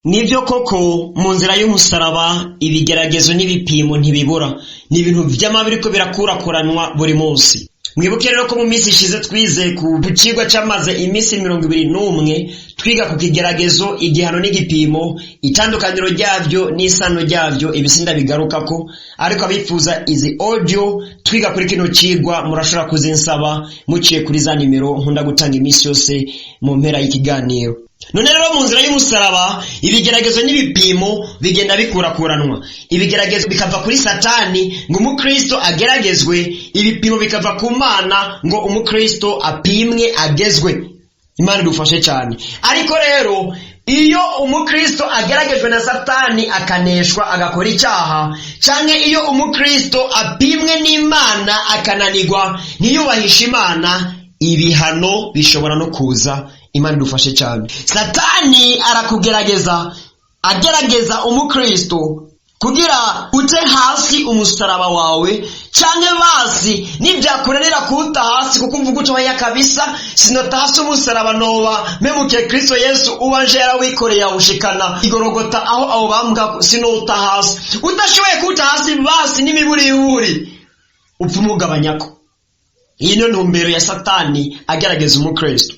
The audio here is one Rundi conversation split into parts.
Nibyo koko, mu nzira y'umusaraba ibigeragezo n'ibipimo ntibibura. Ni ibintu vyama biriko birakurakuranwa buri munsi. Mwibuke rero ko mu minsi ishize twize ku cigwa camaze iminsi 21, twiga ku kigeragezo, igihano n'igipimo, itandukaniro ryavyo n'isano ryavyo. Ibisinda bigarukako, ariko abifuza izi audio twiga kuri kino cigwa murashobora kuzinsaba muciye kuri za nimero nkunda gutanga iminsi yose mu mpera y'ikiganiro. None rero, mu nzira y'umusaraba ibigeragezo n'ibipimo bigenda bikurakuranwa. Ibigeragezo bikava kuri Satani ngo umukristo ageragezwe, ibipimo bikava ku Mana ngo umukristo apimwe, agezwe. Imana idufashe cyane. Ariko rero iyo umukristo ageragejwe na Satani akaneshwa, agakora icyaha, canke iyo umukristo apimwe n'Imana akananirwa, ntiyubahishe Imana, ibihano bishobora no kuza. Imana idufashe cyane. Satani arakugerageza, agerageza umukristo kugira ute hasi umusaraba wawe, canke basi nibyakunanira kuwuta hasi, kuko uvuga uti: "Oya kabisa, sinota hasi umusaraba, noba mpemukiye Kristo Yesu ubanje yarawikoreye awushikana igorogota aho awubambwa, sinota hasi." Udashoboye kuwuta hasi, basi n'imiburiburi upfa umugabanyako. Iyi niyo ntumbero ya Satani agerageza umukristo.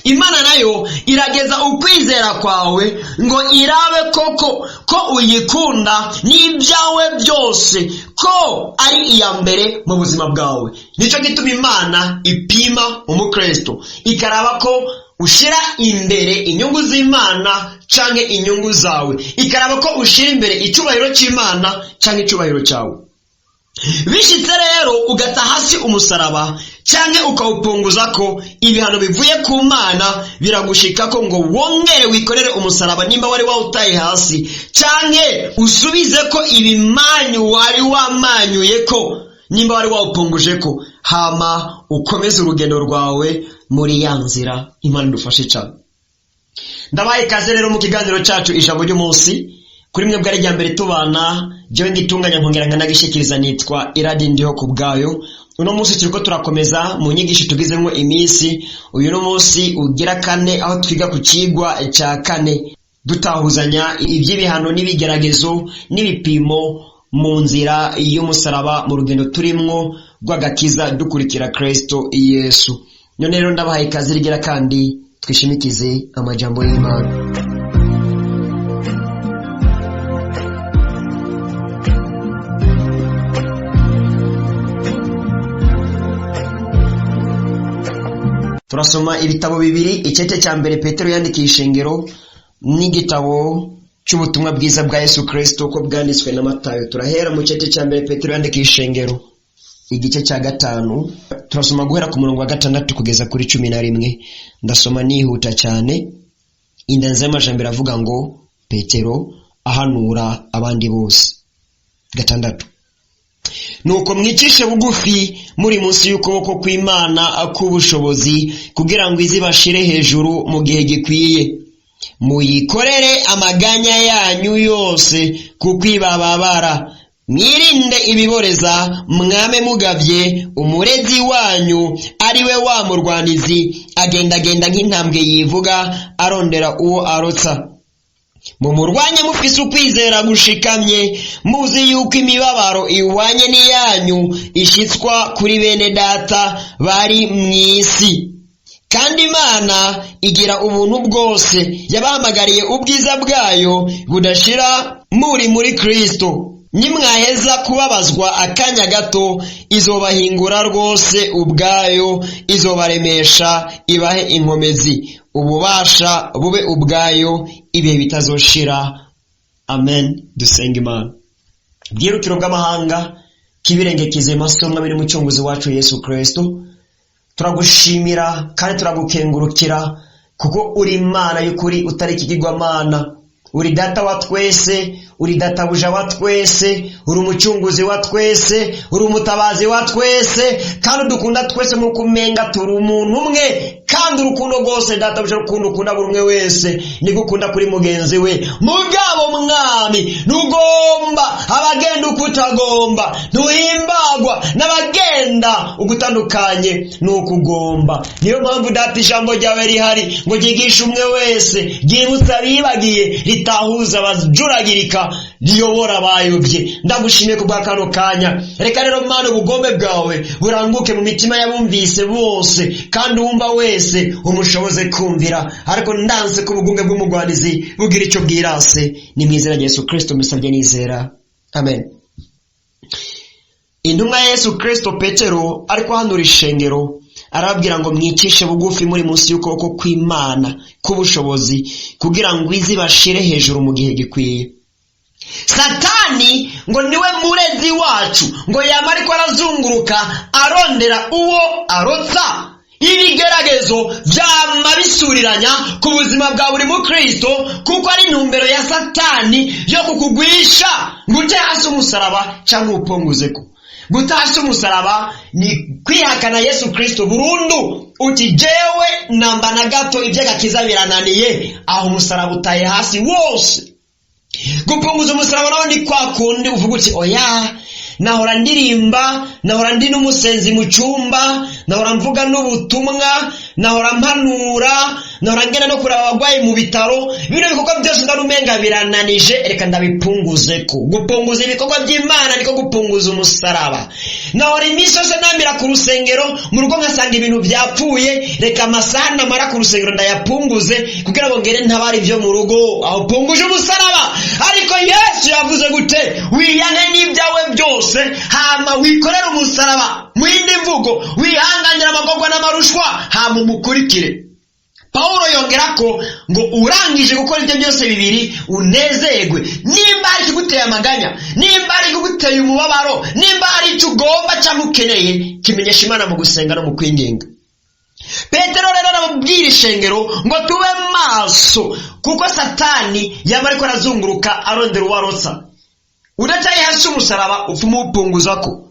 Imana nayo irageza ukwizera kwawe ngo irabe koko ko uyikunda n'ibyawe byose, ko ari iya mbere mu buzima bwawe. Nicyo gituma Imana ipima umukristo, ikaraba ko ushira imbere inyungu z'Imana canke inyungu zawe, ikaraba ko ushira imbere icyubahiro cy'Imana canke icyubahiro cyawe. Bishitse rero ugata hasi umusaraba canke ukawupunguza ko, ibihano bivuye ku Mana biragushikako ngo wongere wikorere umusaraba nimba wari wawutaye hasi, canke usubize ko ibimanyu wari wamanyuye ko nimba wari wawupunguje ko, hama ukomeze urugendo rwawe muri ya nzira. Imana idufashe cyane. Ndabaye ikaze rero mu kiganiro cyacu Ijambo ry'Umunsi. Kuri mwe bwari rya mbere tubana, jewe ngitunganya nkongera nkanagishikiriza, nitwa Iradi Ndiho ku bwayo. Uno munsi turiko turakomeza mu nyigisho tugizemo iminsi. Uyu no munsi ugira kane, aho twiga ku cigwa ca kane, dutahuzanya iby'ibihano n'ibigeragezo n'ibipimo mu nzira y'umusaraba, mu rugendo turimwo rw'agakiza dukurikira Kristo Yesu. None rero ndabahaye ikaze rigira kandi, twishimikize amajambo y'Imana. Turasoma ibitabo bibiri: icete cya mbere Petero yandikiye ishengero n'igitabo cy'ubutumwa bwiza bwa Yesu Kristo uko bwanditswe na Matayo. Turahera mu cete cya mbere Petero yandikiye ishengero, igice cya 5. Turasoma guhera ku murongo wa 6 kugeza kuri 11. Ndasoma nihuta cyane. Indanzi y'amajambo iravuga ngo: "Petero ahanura abandi bose." 6: "Nuko mwicishe bugufi muri munsi y'ukuboko kw'Imana k'ubushobozi, kugira ngo izibashire hejuru mu gihe gikwiye. Muyikorere amaganya yanyu yose kuko ibababara. Mwirinde ibiboreza, mwame mugavye. Umurezi wanyu, ari we wa murwanizi, agendagenda nk'intambwe yivuga, arondera uwo arotsa. Mumurwanye mufise ukwizera gushikamye, muzi yuko imibabaro ihwanye n'iyanyu ishitswa kuri bene data bari mw'isi. Kandi Imana igira ubuntu bwose, yabahamagariye ubwiza bwayo budashira muri Kristo, nimwaheza kubabazwa akanya gato, izobahingura rwose ubwayo, izobaremesha, ibahe inkomezi. Ububasha bube ubwayo ibihe bitazoshira. Amen." Dusenga Imana. Bwirukiro bw'amahanga, kibirengekeze maso, mwami n'umucunguzi wacu Yesu Kristo, turagushimira kandi turagukengurukira kuko uri Imana y'ukuri, utari ikigirwamana. Uri Data wa twese, uri Databuja wa twese, uri umucunguzi wa twese, uri umutabazi wa twese, kandi udukunda twese nk'uko umenga turi umuntu umwe. Kandi urukundo rwose databuja, urukundo ukunda buri umwe wese niko ukunda kuri mugenzi we. Mugabo mwami, ntugomba abagenda uko utagomba, ntuhimbagwa n'abagenda ugutandukanye n'uko ugomba. Niyo mpamvu data ijambo ryawe rihari ngo ryigishe umwe wese, ryibutse abibagiye, ritahuza abajuragirika, riyobora abayobye. Ndagushimiye ku bwa kano kanya. Reka rero Mana ubugombe bwawe buranguke mu mitima y'abumvise bose, kandi uwumva wese umushoboze kumvira. Ariko ndanse ko ubugunge bw'umugwanizi bugira icyo bwirase. Ni mu izina rya Yesu Kristo mbisabye nizera, amen. Intumwa ya Yesu Kristo Petero ariko ahanura ishengero, arababwira ngo mwicishe bugufi muri munsi y'ukuboko kw'Imana k'ubushobozi, kugira ngo izi bashire hejuru mu gihe gikwiye. Satani ngo niwe murezi wacu, ngo yama ariko arazunguruka arondera uwo arotsa. Ibigeragezo vyama bisuriranya ku buzima bwa buri mukristo, kuko ari intumbero ya Satani yo kukugwisha ngo ute hasi umusaraba cyangwa uwupunguzeko. Guta hasi umusaraba ni kwihakana Yesu Kristo burundu, uti jewe namba na gato iby'agakiza birananiye, aho umusaraba utaye hasi wose. Gupunguza umusaraba nawo ni kwa kundi uvuga uti oya, nahora ndirimba, nahora ndi n'umusenzi mu cyumba, nahora mvuga n'ubutumwa, nahora mpanura, nahora ngenda no kuraba abagwayi mu bitaro, bino bikorwa byose ndarumenga birananije, reka ndabipunguzeko. Gupunguza ibikorwa by'Imana niko gupunguza umusaraba. Nahora iminsi yose namira ku rusengero, mu rugo nkasanga ibintu byapfuye, reka amasaha namara ku rusengero ndayapunguze kugira ngo ngere ntabare ibyo mu rugo, aho punguje umusaraba. Ariko Yesu yavuze gute? Wiyange n'ibyawe byose, hama wikorere umusaraba. Mu yindi mvugo, wihanganira amagorwa n'amarushwa, hama umukurikire. Pawulo yongera ko ngo urangije gukora ibyo byose bibiri unezerwe. Nimba hari ikiguteye amaganya, nimba hari ikiguteye umubabaro, nimba hari icyo ugomba cyangwa ukeneye, kimenyesha Imana mu gusenga no mu kwinginga. Petero rero arababwira ishengero ngo tube maso, kuko Satani yaba ariko arazunguruka arondera uwarotsa. Udacaye hasi umusaraba upfa umuwupunguzako.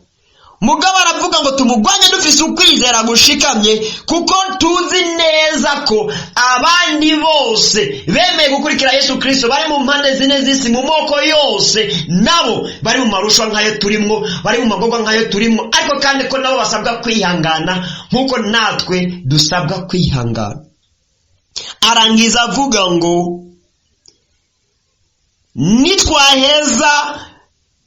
Mugabo aravuga ngo tumugwanye dufise ukwizera gushikamye, kuko tuzi neza ko abandi bose bemeye gukurikira Yesu Kristo bari mu mpande zine z'isi, mu moko yose, nabo bari mu marushwa nk'ayo turimwo, bari mu magorwa nk'ayo turimwo, ariko kandi ko nabo basabwa kwihangana nk'uko natwe dusabwa kwihangana. Arangiza avuga ngo nitwaheza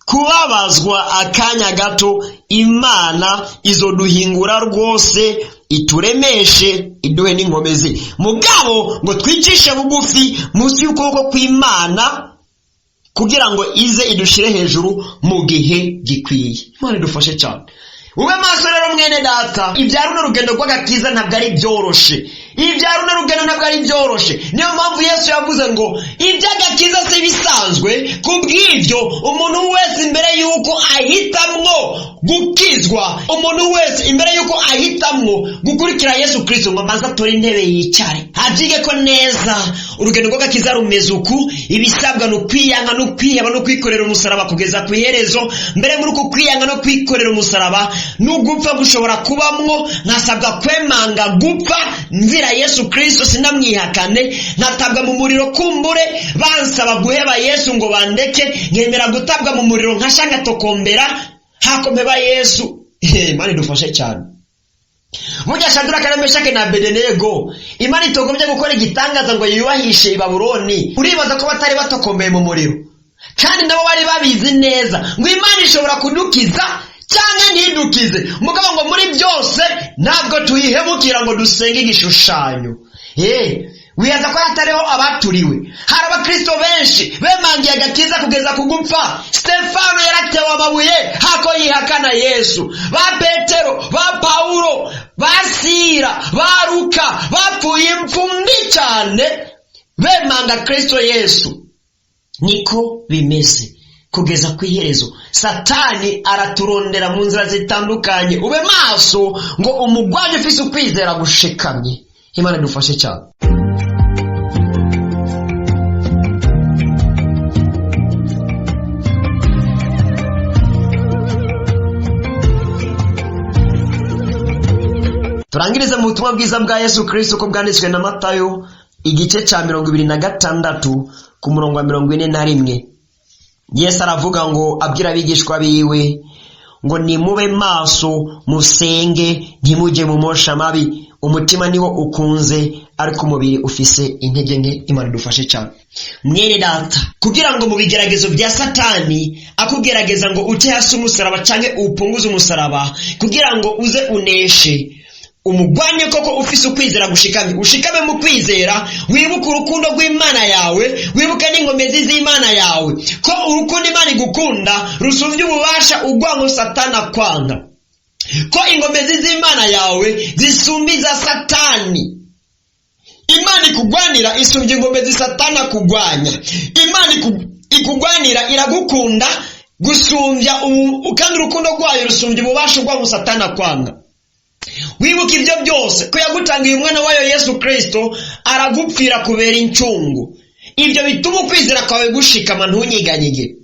kubabazwa akanya gato, Imana izoduhingura rwose, ituremeshe, iduhe n'inkomezi. Mugabo ngo twicishe bugufi munsi y'ukuboko kw'Imana kugira ngo ize idushire hejuru mu gihe gikwiye. Imana idufashe cyane. Ube maso rero mwene data, ibya runo rugendo rw'agakiza ntabwo ari byoroshe. Ibya runo rugendo ntabwo ari byoroshe. Niyo mpamvu Yesu yavuze ngo iby'agakiza si bisanzwe, kubw'ibyo umuntu wese imbere y'uko ahitamwo gukizwa, umuntu wese imbere y'uko ahitamwo gukurikira Yesu Kristo, ngo amaze atore intebe yicare, abyige ko neza urugendo rw'agakiza rumeze uku, ibisabwa ni ukwiyanga no kwiheba no kwikorera umusaraba kugeza ku iherezo. Mbere muri uku kwiyanga no kwikorera umusaraba n'ugupfa gushobora kubamwo, nkasabwa kwemanga gupfa nzira Yesu Kristo sinamwihakane, nkatabwa mu muriro kumbure bansaba guheba Yesu ngo bandeke, nkemera gutabwa mu muriro nkasha ngatokombera hako mpeba Yesu. Imana idufashe cyane. Burya Shadraka na Meshaki na Abedenego, Imana itogombye gukora igitangaza ngo yiyubahishe i Babuloni, uribaza ko batari batokombeye mu muriro, kandi nabo bari babizi neza ngo Imana ishobora kudukiza cyangwa ntidukize. Mugabo ngo muri byose ntabwo tuyihemukira ngo dusenge igishushanyo. Wibaza ko hatariho abaturiwe. Hari abakristo benshi bemangiye agakiza kugeza ku gupfa. Stefano yaratewe amabuye hako yihakana Yesu. Ba Petero, ba Paulo, ba Sira, ba Luka bapfuye impfu mbi cyane bemanga Kristo Yesu. Niko bimeze kugeza ku iherezo. Satani araturondera mu nzira zitandukanye. Ube maso ngo umugwanye ufise ukwizera gushikamye. Imana idufashe cyane. Turangirize mu butumwa bwiza bwa Yesu Kristo uko bwanditswe na Matayo, igice cya 26 ku murongo wa 41. Yesu aravuga ngo abwira abigishwa biwe ngo nimube maso musenge, ntimujye mu mosha mabi. Umutima niwo ukunze, ariko umubiri ufise intege nke. Imana idufashe cyane. Mwene data, kugira ngo mu bigeragezo bya Satani akugerageza ngo uce hasi umusaraba canke uwupunguze umusaraba, kugira ngo uze uneshe, umugwanye koko ufise ukwizera gushikamye. Ushikame mu kwizera, wibuke urukundo rw'Imana yawe, wibuke n'inkomezi z'Imana yawe, ko urukundo Imana igukunda rusumvye ububasha urwango Satani akwanga, ko ingomezi z'Imana yawe zisumbiza Satani. Imana ikugwanira isumbya ingomezi Satani akugwanya. Imana ikugwanira iragukunda gusumbya, kandi urukundo rwayo rusumbya ububasha urwango Satani akwanga. Wibuka ibyo byose, ko yagutangiye umwana wayo Yesu Kristo aragupfira kubera incungu. Ibyo bituma ukwizera kwawe gushikama, ntunyeganyege.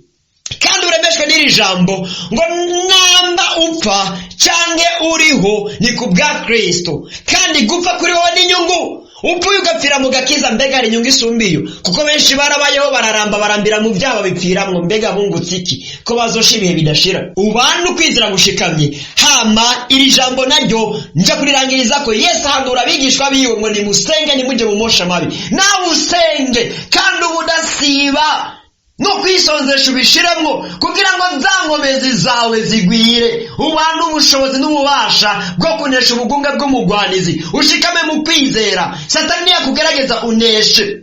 Kandi uremeshwe n'iri jambo ngo namba upfa canke uriho ni ku bwa Kristo, kandi gupfa kuri wowe n'inyungu. Upfuye ugapfira mu gakiza, mbega hari inyungu isumbiyo? Kuko benshi barabayeho bararamba, barambira mu byaha, bipfiramwo, mbega bungutse iki ko bazosha ibihe bidashira? Ubane ukwizera gushikamye. Hama iri jambo naryo nja kurirangiriza ko Yesu ahanura abigishwa biwe ngo nimusenge, ntimujye mu mosha mabi. Nawe usenge kandi ubudasiba, no kwisonzesha ubishiremwo, kugira ngo za nkomezi zawe zigwire, ubane ubushobozi n'ububasha bwo kunesha ubugunga bw'umugwanizi. Ushikame mu kwizera, Satani niyakugerageza uneshe.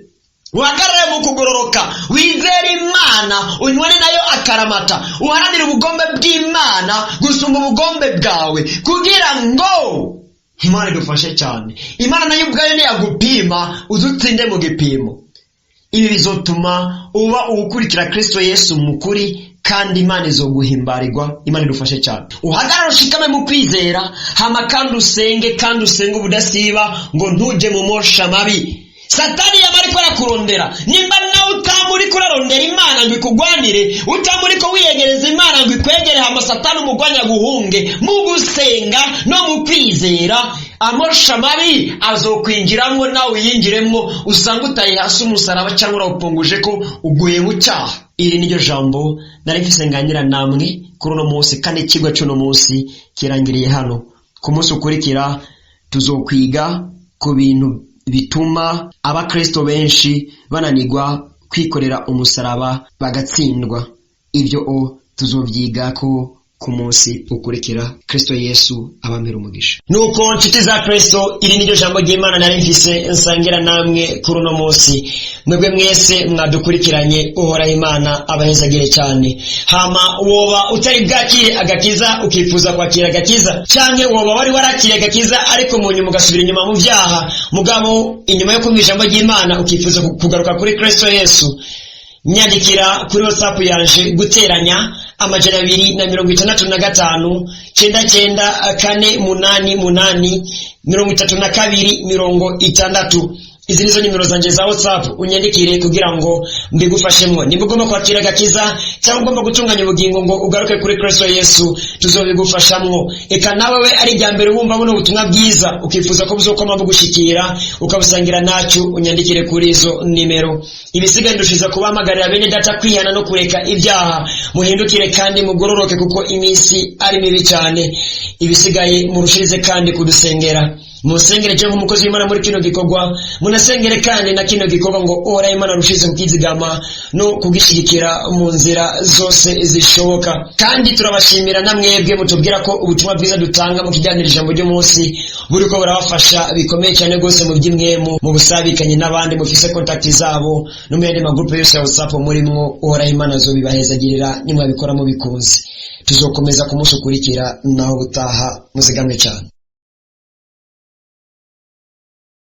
Uhagarare mu kugororoka, wizere Imana, unywane nayo akaramata, uharanire ubugombe bw'Imana gusumba ubugombe bwawe, kugira ngo Imana idufashe cyane. Imana nayo ubwayo niyagupima uzutsinde mu gipimo. Ibi bizotuma uba uwukurikira Kristo Yesu mukuri, kandi Imana izoguhimbarirwa. Imana idufashe cyane. Uhagarare ushikame mu kwizera, hama kandi usenge, kandi usenge ubudasiba ngo ntuje mu mosha mabi. Satani yama ariko arakurondera. Nimba nawe utamuriko urarondera Imana ngo ikugwanire, utamuriko wiyegereza Imana ngo ikwegere, hama Satani umugwanya guhunge, mu gusenga no mu kwizera amosha mabi azokwinjiramwo, nawe uyinjiremwo, usanga utaye hasi umusaraba cyangwa urawupunguje ko uguye mu cyaha. Iri niryo jambo nari mfise nganira namwe kuri uno munsi, kandi ikigwa cy'uno munsi kirangiriye hano. Ku munsi ukurikira tuzokwiga ku bintu bituma abakristo benshi bananirwa kwikorera umusaraba bagatsindwa. Ibyo tuzovyiga ko ku munsi ukurikira. Kristo Yesu abamera umugisha. Nuko nshuti za Kristo, iri niryo jambo ry'Imana nari mfise nsangira namwe kuri uno munsi. Mwebwe mwese mwadukurikiranye, Uhoraho Imana abahezagire cyane. Hama woba utari bwakire agakiza ukifuza kwakira agakiza, canke woba wari warakiriye agakiza ariko mu nyuma ugasubira inyuma mu byaha, mugabo inyuma yo kumva ijambo ry'Imana ukifuza kugaruka kuri Kristo Yesu, nyandikira kuri WhatsApp yanje guteranya 265 99 4 8 8 32 60. Izi nizo nimero zanje za WhatsApp, unyandikire kugira ngo mbigufashemwo. Nimba ugomba kwakira agakiza cyangwa ugomba gutunganya ubugingo ngo ugaruke kuri Kristo Yesu, tuzobigufashamwo. Eka nawe we ari irya mbere wumva buno butumwa bwiza ukifuza ko buzokoma bugushikira ukabusangira nacu, unyandikire kuri izo nimero. Ibisigaye ndushiza kubahamagarira bene data kwihana no kureka ibyaha, muhindukire kandi mugororoke kuko iminsi ari mibi cyane. Ibisigaye murushirize kandi kudusengera, musengere cyangwa umukozi w'Imana muri kino gikorwa, munasengere kandi na kino gikorwa ngo Uhoraho Imana arushize kukizigama no kugishigikira mu nzira zose zishoboka. Kandi turabashimira na mwebwe mutubwira ko ubutumwa bwiza dutanga mu kiganiro ijambo ry'umunsi buriko burabafasha bikomeye cyane rwose mu by'imwemu, mu busabikanye n'abandi mufise contact zabo no mu yandi magrupe yose ya WhatsApp murimwo. Uhoraho Imana azobibahezagirira nimwabikora mubikunze. Tuzokomeza ku munsi ukurikira, naho butaha, muzigamwe cyane.